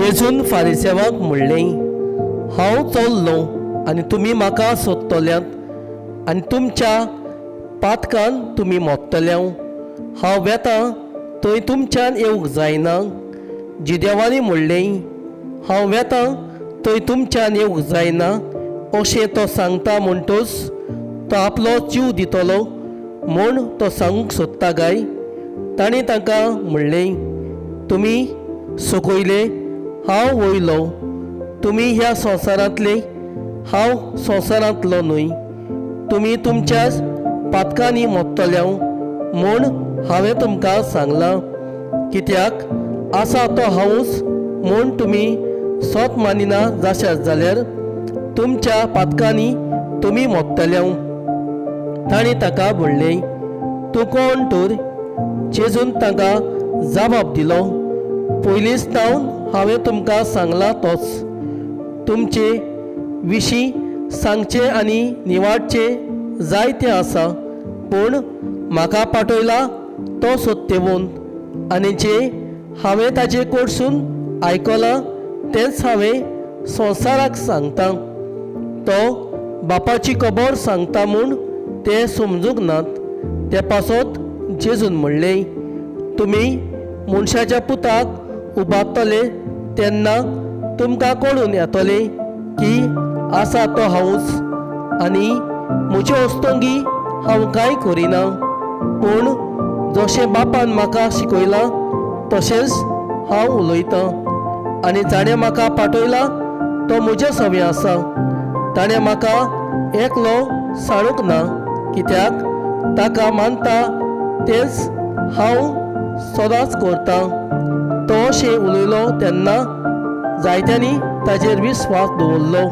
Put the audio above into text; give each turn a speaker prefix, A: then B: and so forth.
A: जेजून फारिसेवांक म्हणलें, हांव चल्लो आनी तुमी म्हाका सोदतल्यात आनी तुमच्या पातकान तुमी मोडटल्या. हांव वेतां थंय तुमच्यान येवंक जायना. जिदेवांनी म्हणलें, हांव वेतां थंय तुमच्यान येवंक जायना अशें तो सांगता म्हणटच तो आपलो जीव दितलो म्हूण तो सांगूंक सोदता काय? ताणें तांकां म्हणलें, तुमी सकयले, हांव वयलो. तुमी ह्या संवसारांतले, हांव संवसारांतलो न्हय. तुमी तुमच्याच पातकांनी मोडटल्या म्हूण हांवें तुमकां सांगलां. कित्याक आसा तो हांवूच म्हूण तुमी सोत मानिना जाशात जाल्यार तुमच्या पातकांनी तुमी मोडटल्या. ताणें ताका म्हणलें, तूं कोण तर? जेजून तांकां जबाब दिलो, पयलींच तावन हांवें तुमकां सांगलां तोच. तुमचे विशीं सांगचें आनी निवाडचें जायतें आसा, पूण म्हाका पाठयला तो सत्यवंत आनी जें हांवें ताजे कडसून आयकलां तेंच हांवें संवसाराक सांगता. तो बापाची खबर सांगता म्हूण ते समजूंक नात. ते पासत जेजून म्हणलें, तुमी मनशाच्या पुताक उबारतले तेन्ना तुमकां कळून येतलें की आसा तो हांवूच आनी म्हजे हस्तंगी हांव कांय करिना, पूण जशें बापान म्हाका शिकयलां तशेंच हांव उलयतां. आनी जाणें म्हाका पाठयला तो म्हज्या सवें आसा. ताणें म्हाका एकलो सांडूंक ना, कित्याक ताका मानता तेंच हांव सदांच करतां. तो अशें उलयलो तेन्ना जायत्यांनी ताजेर विस्वास दवरलो.